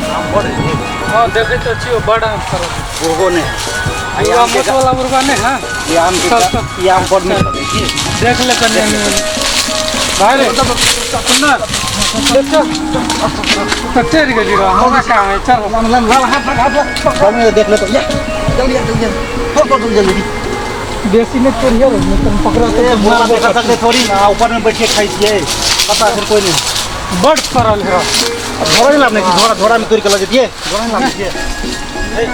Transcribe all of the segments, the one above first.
आम बड़ है। हाँ, देखै तऽ छियौ, बड़ आम फड़ल। बुढ़बो नहि है। आ ई बुढ़वा आम के मोट वाला बुढ़वा नहि है। ई आम के चल, चल। ई आम बड़ मीठ लगै छै। देख ले कनि एने ओने। भाइ रे, सुन ने, चल, चल। तऽ चढ़ि गेली रह, हमरा काम है, चल। लाम लाम लाम, हाथ लग, हाथ लग। घर में देख ले तो, या जल्दी आ, जल्दी आ, तोड़ तोड़, जल्दी जल्दी। बेसी नहि तोड़िए रे, नहि तऽ पकड़ा। ए बुढ़वा देख सकते थोड़ी ना, ऊपर में बैठ के खाइ छियै, पता फिर कोई नहीं। बड फड़ल है। झोरा नहीं लाबने छी, झोरा, झोरा में तोड़ के लऽ जैतियै, झोरा नहीं लाबने छियै। ए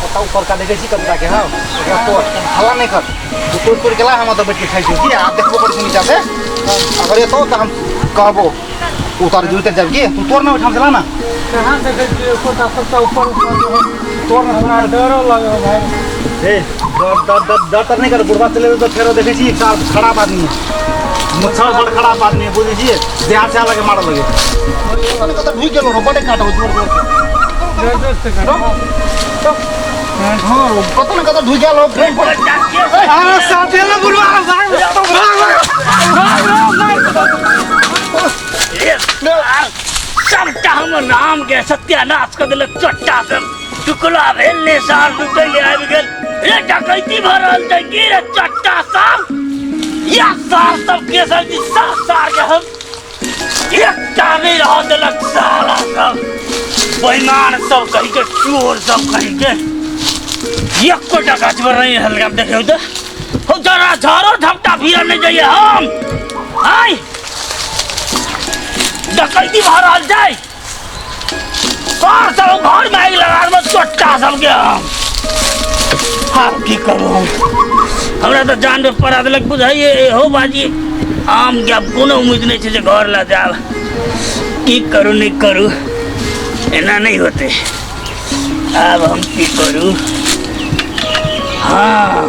ओतऽ ऊपर का देखै छी कविता के। हाँ, ओकरा तोड़, हल्ला नहीं कर तू, तोड़ तोड़ के ला, हम ओतऽ बैठ के खाइ छियै। की आब देखबो करै छी नीचा से, अगर एतौ तऽ हम कहबो उतार उतर जाब। की तू तोड़ ना, ओहिठाम से ला ना। कहाँ देखै छियै एकोटा? सबटा ऊपर ऊपर जो है। तोड़ ना। हमरा डरो लगे है भाइ। ए डर डर डर डर तर नहीं कर। बुढ़वा चले तो फेरो देखै छी, एक खराब आदमी है, मुच्छर बड़ खराब आदमी है, बुझै छियै, देह से लगे मारऽ लगे। कतऽ ढुकि गेलो रो, बड़े काटो जोर जोर से। जोर जोर से काटो। हाँ, कतऽ ने कतऽ ढुकि गेल हो ब्रेक पर। अरे साथे ले बुढ़वा, भाग भाग भाग भाग भाग। सबटा हमर नाम के सत्यानाश कऽ देलक चट्टा सब। टुकड़ा भेल ने सार लुटै ले आबि गेल रे। डकैती भऽ रहल छै की रे चट्टा सब? या सार सब के सब जी, सब सार के हम एकटा नहि रह देलक साला सब, बेईमान सब कही के, चोर सब कही के। एकोटा गाछ पर नहीं रहल। हम देखियौ तऽ हम जरा झाड़ो झपटा फिरऽ नहि जाइए हम। आय डकैती भऽ रहल छै, सार सब घर में आगि लगा देबै चोट्टा सबके हम। आब की करू हम? हमरा तऽ जान पे पड़ा देलक बुझाइए। हो बाजी, आम के आब कोनो उम्मीद नहि छै जे घर लऽ जायब। की करू नहि करू, एना नहि होतै। आब हम की करू? हाँ,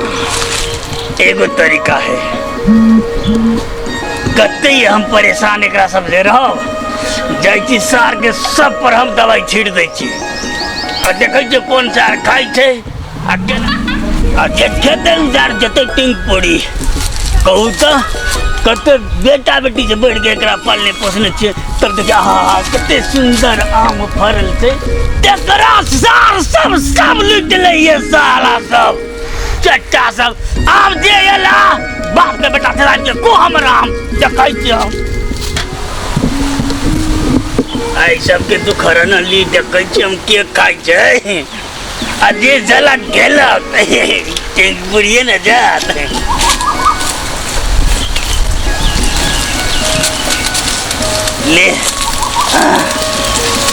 एगो तरीका है। कते हम परेशान एकरा सब से रहब। जाइ छी सार के सब पर हम दवाई छीट दै छी आ देखै छियै कोन सार खाइ छै आ केना आ जे खेतै उ सार जेतै टिंग पोड़ी। कहू तऽ कते बेटा बेटी से बढ़ि के एकरा पालने पोसने छियै, तब देखिए, आहा, कते सुंदर आम फरल छै, तेकरा सार सब सब लुटि लैये साला सब चट्टा सब। आब जे एला बाप के बेटा से के को हमर आम देखै छियै हम। एहि सबके दुखर न ली, देखै छियै हम के खाइ छै आ जे झलक गेलक बुढ़िए ने जात। ले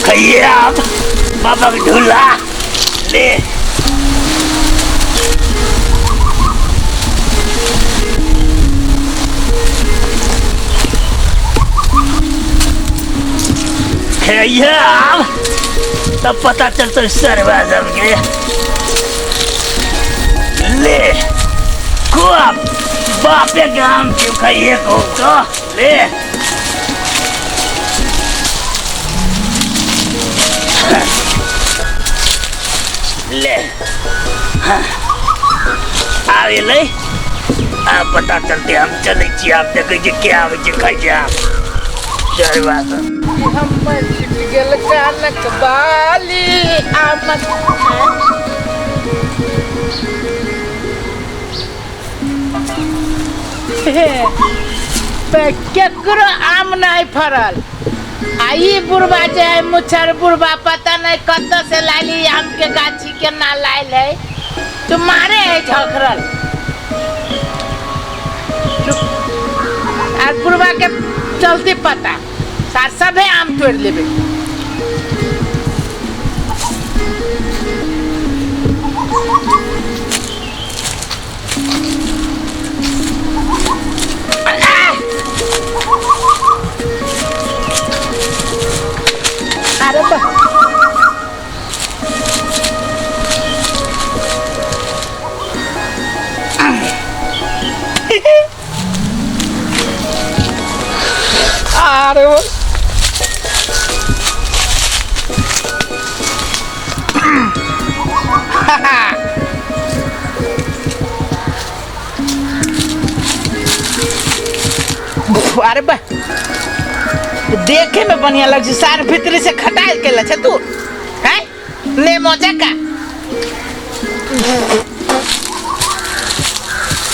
खाइए आप बाबा के ढूला ले। खाइए आप, तब पता चलता सरवा सबके। ले खूब बापे के आम क्यों खाइए को तो ले। ले, हाँ। आब एलै, आब पता चलते। हम चलै छी आब, देखै छियै के आबै छै, खाइ छै आब सरवा सब। हमर छुटि गेल कानक बाली आमक। हे, केकरो आम नहीं फरल आ ई बुढ़बा जे है मुछर बुढ़बा, पता नहीं कतऽ से लाइल ई आम के गाछी, केना लाइल है, तो मारे है झखरल। आर बुढ़बा के चलते पता सार सभे आम तोड़ि लेबै। अरे बा, अरे वो अरे बा, देखे में बढ़िया लग छै सार भीतरी से खटाल के छै तू हैं नेमो जका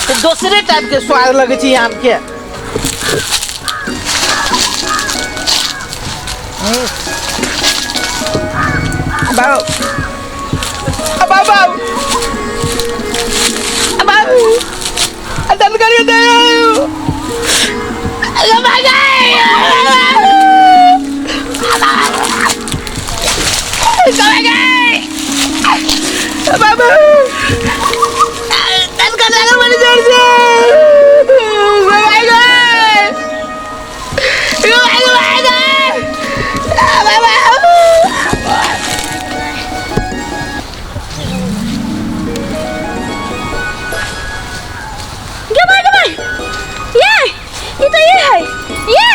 तो दोसरे टाइप के स्वाद लगे छै आम के। बाबू बाबू बाबू दर्द करियो दे अरे भाग गए बाबू दर्द कर लागल बड़ी जोर से भाग गए भाग गए बाबू। गे भाई गे भाई ये ये तो ये है ये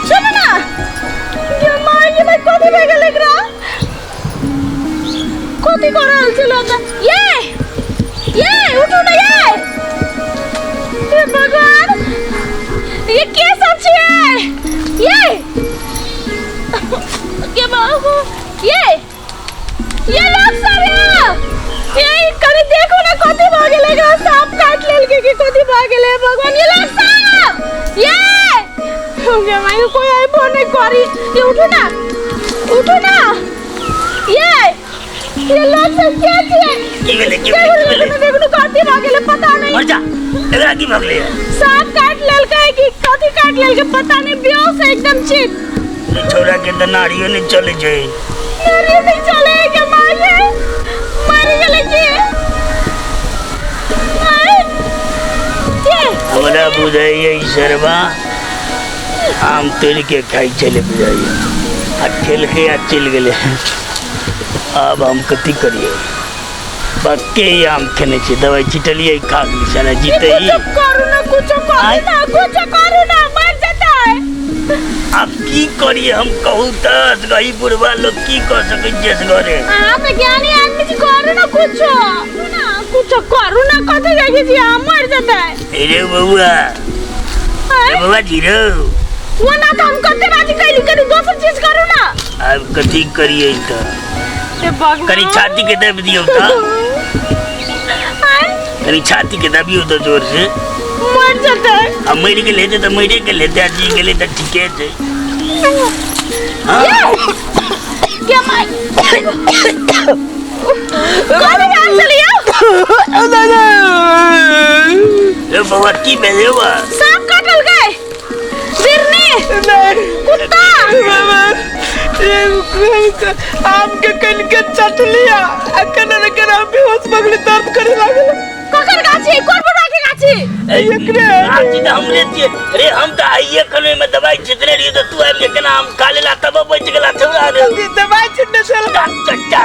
सुनो ना गे माय गे भाई कथी भए गेल एकरा कथी कर रहल छै लोग ये ये उठू ना ये हे भगवान ये के सब छियै ये गे बाबू ये ये लोग सब यहाँ ये कनी देखो ना कथी भ गेलै एकरा सांप काटि लेलकै कि कथी भ गेलै भगवान ये लोग सब ये गे माय कोई आइबो नहीं करी ये उठो ना उठो ना ये ये लोग सब के छियै की भेलै की भेलै की भेलै देखो देखो कथी भ गेलै पता नहीं मर जा एकरा की भऽ गेलै सांप काटि लेलकै कि कथी काटि लेलकै पता नहीं बेहोश है एकदम चित छौड़ा के तऽ नाड़ियो नहि चलै छै। नाड़ियो नहि चलै के माये मर गेलै के हमरा बुझाइए ई सरबा आम तोड़ि के खाइ छलै बुझाइए आ खेलकै आ चलि गेलै। आब हम कथी करियै पक्के ही आम खेने छी दवाई छिटलियै खा गेली साला जीते ही। कुछ करू ना कुछ करू ना कुछ करू ना मर जाता है। आब की करिए हम कहू तऽ गही बुढ़वा लोग की कऽ सकै छियै असगरे। अहाँ तऽ ज्ञानी आदमी छी करू ना कुछ ना कुछ करू ना कथी देखै छी अहाँ मर जेतै। रे बौआ रे बौआ जीरो वो ना तऽ हम कते बाजी कैली कनी दोसर चीज करू ना। आब कथी करिए तऽ हे भगवान कनी छाती के दबि दियौ तऽ कनी छाती के दबियौ तऽ जोर से मर जेतै। आ मरि गेल हेतै तऽ मरिए गेल हेतै आ जी गेलै तऽ ठीके छै। के माय कथी भेल छलियै रे बौआ की भेलै बौआ? सांप काटल गए बिरनी कुत्ता आम के कन के चटलिया आ केना ने केना हम बेहोश भऽ गेली दर्द करे लागल। ककर गाछी कोन बुढ़ा के गाछी? एकरे गाछी तऽ हमरे छियै रे हम तऽ आइए खन ओहिमे दवाइ छिटने रहियै तऽ तू आबि के केना आम खा लेला तब बचि गेला छौड़ा रे। दवाइ छिटने छल चट्टा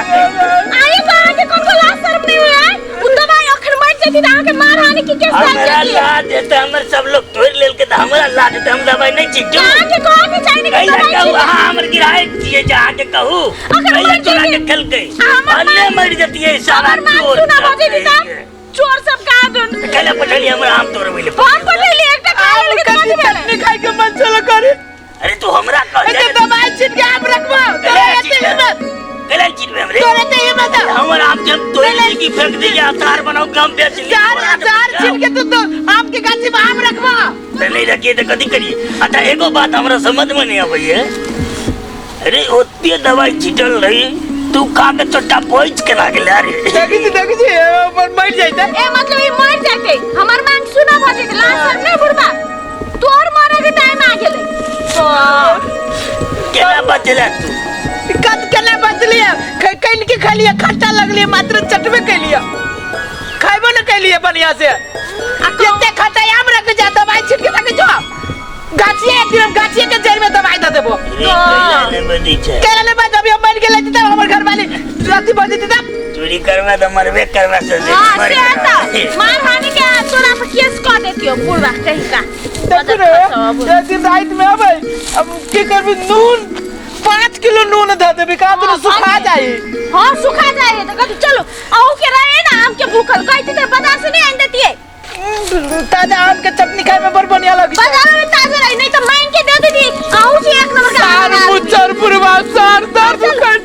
आइए तो अहाँके कोन को लाज शर्म नहीं हुआ है उ दवाई अखन मर जेती तऽ अहाँके मार हानि की केस लागि हमरा जेती। लाज हेतै हमर सब लोग तोड़ि लेलकै तऽ हमरा लाज हेतै हम दवाइ नहि छिटू। अहाँके कहऽ के चाही ने कि कैला दवाइ कहू छिटू। अहाँ हमर गिराहक छियै जे अहाँके कहू अखन कैला मर चोरा के जेती। खेलकै आ हमर अन्ने मरि जतियै सारा हमर मांग चोर सुना भऽ सब जेती तऽ चोर सब कहाँ दुन कैला पठेलियै हमर आम तोड़बै ले हम पठेलियै एकटा खा लेलकै तऽ कथी भेलै? चटनी खाय के मन छल करे। अरे तू हमरा कह एते दवाइ छिट के आम रखबो तोरा एते हिम्मत कैला छिटबै हमरे तोरा एते हिम्मत हमर आम जब तोड़ि ली कि फेंक दी अचार बनाऊ के हम बेच ली। चार चार छिट के तू तो आम के गाछी में आम रखबो तऽ नहि रखिए तऽ कथी करिए। अच्छा एगो बात हमरा समझ में नहीं अबैए अरे ओते दवाई छिटल रही तू खा के चोटा पहुँच केना गेलै अरे देखै छी देखै छी ऊपर मरि जैतै। ए मतलब ई मर जेतै हमर मांग सुना भऽ जेतै लाज शर्म नहीं बुढ़बा तोहर मरे के टाइम आ गेलै। केना बचला तू? कत केना बचलियै कनि के खेलियै खट्टा लगलियै मात्र चटबे केलियै खैबो ने केलियै बढ़िया से एते खट्टा आम रख जा दवाई छिट के रख जो गाछिए एक दिन गाछिए के जड़ में दवाई दे देबो। रे कैला नहि बजै छै केला नहि बाजब हम मरि गेलै तब हमर घरवाली अथी भऽ जेतै तब चोरी करबै तऽ मरबे करबै से हां से तऽ मार हानि के तोरा पर केस कऽ देतियौ बुढ़बा कहीं का। देखू रे एक दिन राति में अबै अब की करबी नून 5 किलो नून दे देबी का तो सुखा जाई। हां सुखा जाई तऽ कथी चलो अहू के रहे ना आम के भूखल कहती तऽ बाजार से नहीं आन देतियै। ताजा आम के चटनी खाए में बड़ बढ़िया लगी बाजार में ताजा रही नहीं तो मांग के दे देती। अहू से दर्द काट